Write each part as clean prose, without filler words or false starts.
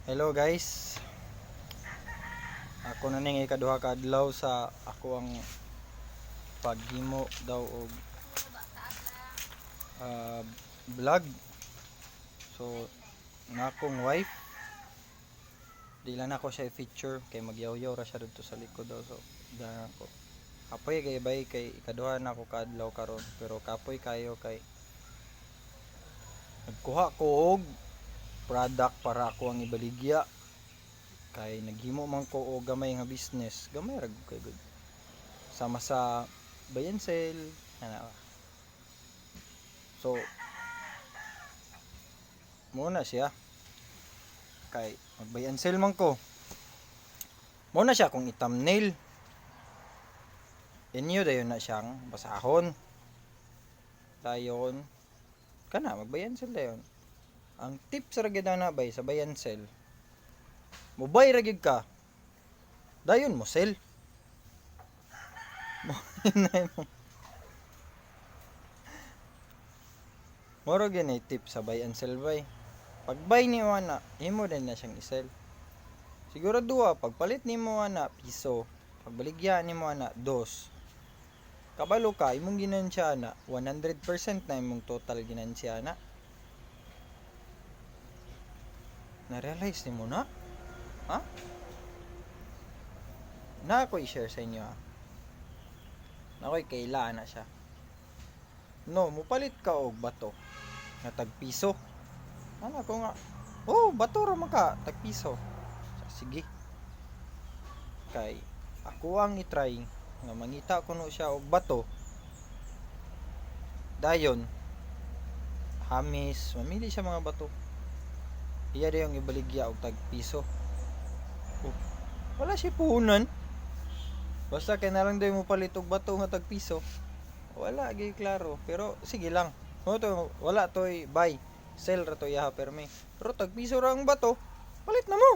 Hello guys. Ako na ning ikaduha ka adlaw sa ako ang paghimo daw og vlog. So na akong wife, di lang nako siya i-feature kay magyaw-yaw ra siya didto sa likod daw, so da ako. Kapoy kay bay kay ikaduha na ako kaadlaw karon, pero kapoy kayo kay nagkuha ko og product para ako ang ibaligya kay naghimo man ko og gamay nga business, gamay ra gud kay good sama sa buy and sell ana ba. So mo na siya kay mag buy and sell man ko, mo na siya kung i-thumbnail inyo, dayon na siyang basahon, dayon kana mag buy and sell. Dayon ang tips ra gyud na bay sa buy and sell, mo buy ra gyud ka, dayon mo sell mo na mo. Moro gyud na tip sa buy and sell bay. Pag buy nimo ana, imo din na siyang i-sell. Siguro duha, pagpalit nimo ana piso, pagbaligya nimo ana dos. Kabalo ka imong ginansya ana 100% na imong total ginansya na. Na-realize nimo na? Ha? Na ako i-share sa inyo ha. Na ako'y kaila na siya. No, mupalit ka og bato nga tag piso. Ano ko nga? Oh, bato ra man ka, tag piso. Sige. Kay ako ang i-try nga mangita kuno siya og bato. Dayon hamis, mamili siya mga bato. Iya yung ibaligya og tag piso. Oh, wala siya puhunan. Basta kay nalang daw mo palit og bato nga tag piso. Wala gyud klaro, pero sige lang. Mo to wala toy buy, sell ra to iyaha permi. Pero tag piso ra ang bato, palit na mo.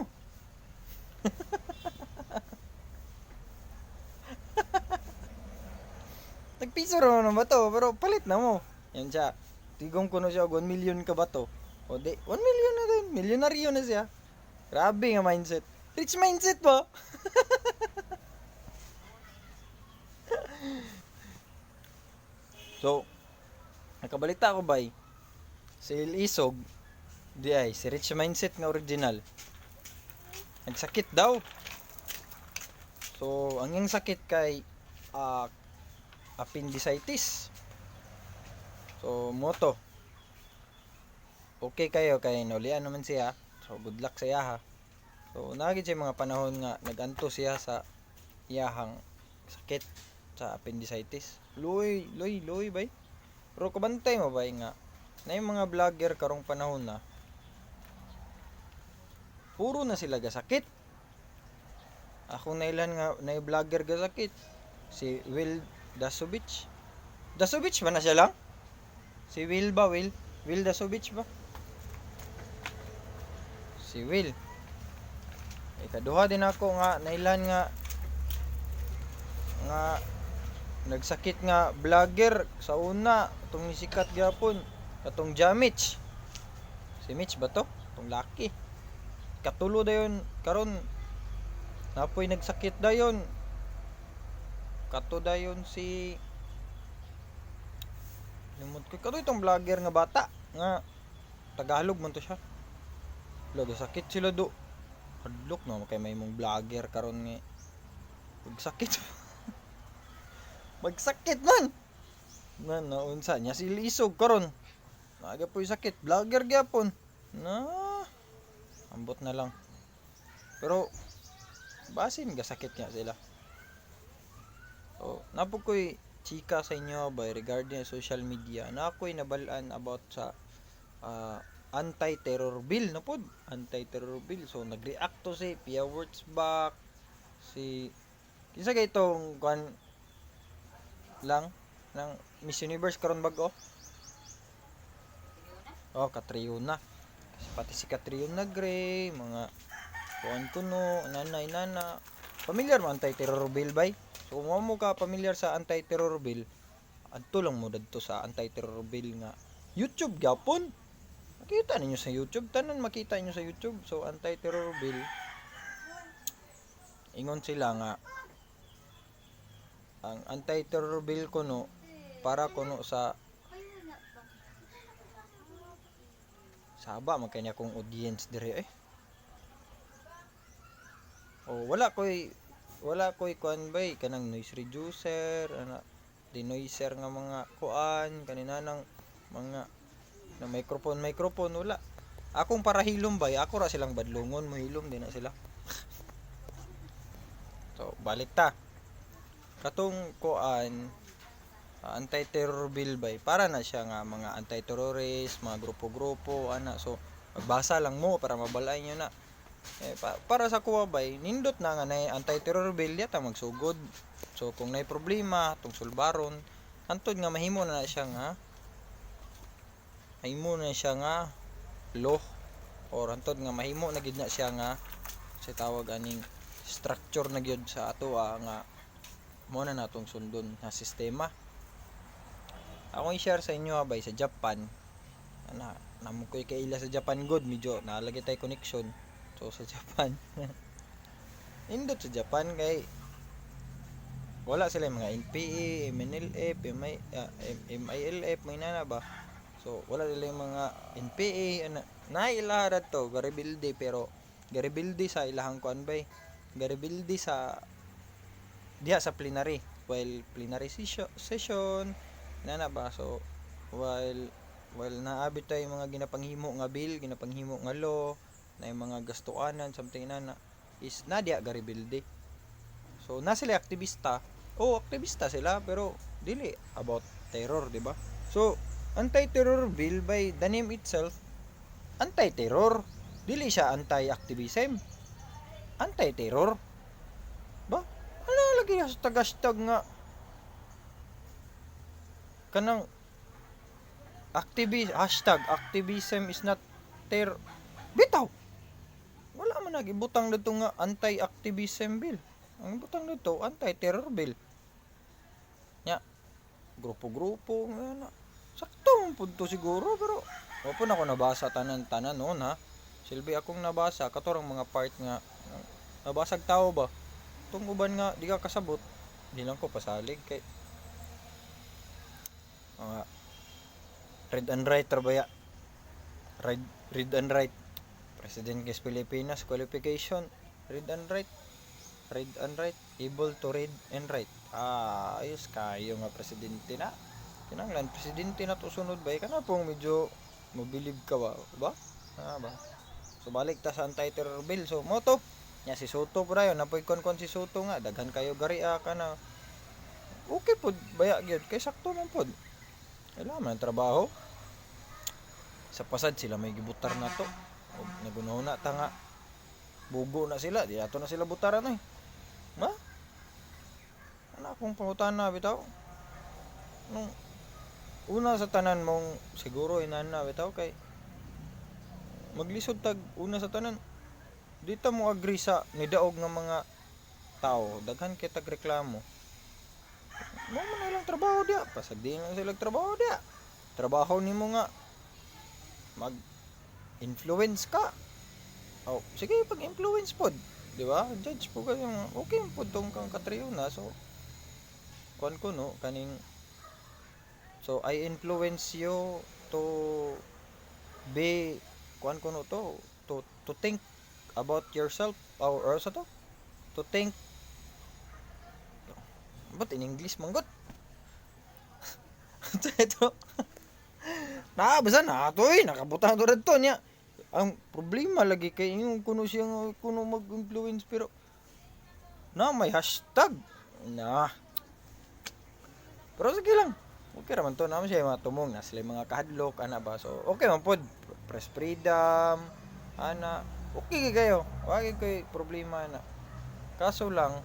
Tag piso ra man ang bato, pero palit na mo. Yan siya. Tigom kuno siya og 1 million ka bato. O di, 1 million na din. Milyonaryo na siya. Grabe nga mindset. Rich mindset ba? So, nakabalita ko bay, si Isog, di ay, si Rich Mindset nga original, nagsakit daw. So, ang iyang sakit kay appendicitis. So, moto. Okay kayo kay naulian naman siya. So, good luck sa iya ha. So, nagid siya mga panahon nga naganto siya sa iyahang sakit sa appendicitis. Luoy, luoy, luoy bay. Pero kabantay mo bay nga na yung mga vlogger karong panahon na puro na sila gasakit. Ako nailan nga na vlogger gasakit si Will Dasovich. Dasovich ba na siya lang? Si Will ba Will? Will Dasovich ba? Si Will. Ikaduha din ako nga nailan nga nga nagsakit nga vlogger sa una itong nisikat gyapon katong Jamich. Si Mitch ba to? Itong laki. Katulo dayon karon napoy nagsakit dayon. Kato dayon si limot ko kato itong vlogger nga bata nga Tagalog man to siya. Laga sakit sila do. Hadlok no kay may mong vlogger karon nga magsakit. Magsakit man. Na naunsa niya si Lisog karon. Naga po'y sakit, vlogger gyapon. Na ambot na lang. Pero basin gasakit niya sila. So, napo ko'y chika sa inyo by regarding social media. Na ako'y nabalaan about sa anti-terror bill no pod, anti-terror bill. So nag-react to si Pia Wurtzbach, si kinsa kay itong kuan lang ng Miss Universe karon bag-o. Oh, Catriona. Kasi pati si Catriona Gray, mga kuan kuno, nanay nana. Familiar mo anti-terror bill bay? So kung mo ka familiar sa anti-terror bill, adto lang mo dadto sa anti-terror bill nga YouTube gyapon. Makita ninyo sa YouTube, tanan makita ninyo sa YouTube. So anti-terror bill, ingon sila nga ang anti-terror bill kuno para kuno sa saba man kanya kong audience dire eh. Oh, wala koy kuan bay, kanang noise reducer ana, denoiser nga mga kuan kanina nang mga na microphone microphone, wala. Akong para hilom bay, ako ra silang badlongon, mohilom din na sila. So balik ta katong kuan, anti-terror bill bay, para na siya nga mga anti-terrorist, mga grupo-grupo ana. So magbasa lang mo para mabalay nyo na. Eh, para sa kuwa bay, nindot na nga na anti-terror bill yata magsugod. So kung nay problema tong sulbaron, hantod nga mahimo na siya nga law or hantod nga mahimo na gid na siya nga sa tawag aning structure na gyud sa ato nga mo na natong sundon na sistema. Akong i-share sa inyo bay, sa Japan ana, namo ko'y kaila sa Japan good, medyo nalagay tay connection. So sa Japan, indot sa Japan kay wala sila yung mga NPA, MNLF, MILF, may nana ba. So wala sila yung mga NPA ana, na ilaha to garebilde, pero garebilde sa ilahang kuan bay, garebilde sa diha sa plenary, while plenary session nana ba. So while naabit tayo mga ginapanghimo nga bill, ginapanghimo nga law na yung mga gastuanan, something nana is na diha garebilde. So na sila aktivista o aktivista sila, pero dili about terror, di ba? So anti-terror bill, by the name itself, anti-terror, dili siya anti-activism, anti-terror ba. Ano lagi hashtag hashtag nga kanang activist, #activism is not terror. Bitaw wala man nagibutang dito nga anti-activism bill. Ang ibutang dito, anti-terror bill. Nya grupo-grupo nga na sakto man pud to siguro, pero wa po na ako nabasa tanan-tanan noon ha. Silbi akong nabasa katorang mga part nga nabasag tao ba. Tong uban nga di ka kasabot, di lang ko pasalig kay mga read and write ra baya. Read and write. President kis Pilipinas, qualification, read and write, read and write, able to read and write. Ah, ayos kayo nga presidente na. Kinahanglan presidente na to sunod ba kana pong medyo mobilib ka ba ba, ah, ba. So balik ta sa anti-terror bill. So mo to nya si Sotto pud ayo napoy kon si Sotto nga daghan kayo gari kana okay pod baya gyud kay sakto man pod, kailangan man ang trabaho sa pasad sila may gibutar na to. Og nagunahuna ta nga bugo na sila, di ato na sila butaran eh. Ma ano akong pangutana bitaw, nung una sa tanan mong siguro inana bitaw, kay maglisod tag una sa tanan di ta mo agree sa nidaog nga mga tao, daghan kay tag reklamo mo man ilang trabaho diya, pasag di lang sila trabaho diya. Trabaho nimo nga mag influence ka. Oh, sige, pag influence pod, di ba? Judge po kayo, okay pod tong kang katriyo na. So kuan ko no kaning, so I influence you to be kuan ko no to think about yourself or sa to think. But in English manggot ito na basta na to eh, nakabutang to radto niya. Ang problema lagi kay yung kuno siya nga kuno mag-influence, pero na may hashtag na. Pero sige lang, okay raman to naman siya mga tumong na sila mga kahadlok ana ba. So okay man pod, press freedom ana, okay kay kayo, wa kay problema na. Kaso lang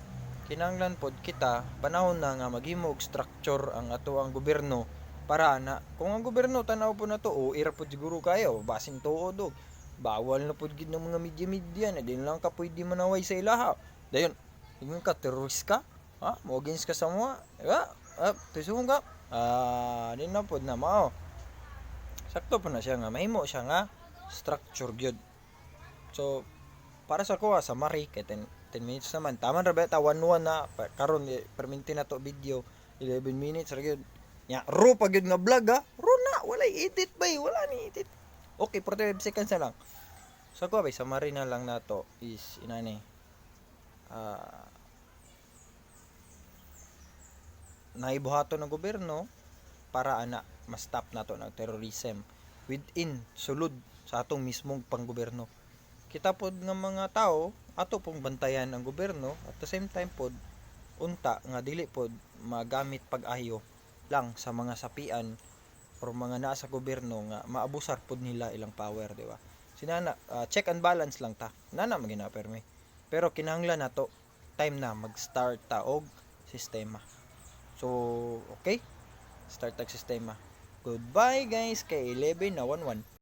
kinahanglan pod kita panahon na nga maghimo og structure ang ato ang gobyerno para na kung ang gobyerno tanaw po na to o ira pod siguro kayo basin tuod og bawal na pod gid ng mga media media na din lang ka pwede manaway sa ilaha. Dayon ingon ka terrorist ka ha, mo against ka sa mga, di ba? Ah, pisuhon ka, ah, di na pod na mao. Sakto pa na siya nga mahimo siya nga structure gyud. So para sa kuha sa mari kay 10 minutes naman. Tama ra ba ta 1-1 na karon eh, perminti na to video 11 minutes ra gyud. Nya ro pa gyud nga vlog ha. Ro na, walay edit bay, wala ni edit. Okay, 45 seconds na lang. Sa kuha bay, summary na lang nato is inani. Ah, naibuhaton ng gobyerno para ana ma-stop nato ng terrorism within sulod sa atong mismong panggobyerno. Kita pod nga mga tao ato pong bantayan ang gobyerno, at the same time pod unta nga dili pod magamit pag-ayo lang sa mga sapian or mga naa sa gobyerno nga maabusar pod nila ilang power, di ba? Sinana check and balance lang ta nana magina permi, pero kinahanglan nato time na mag-start ta og sistema. So okay, start tag sistema. Goodbye guys, kay 11 na 11.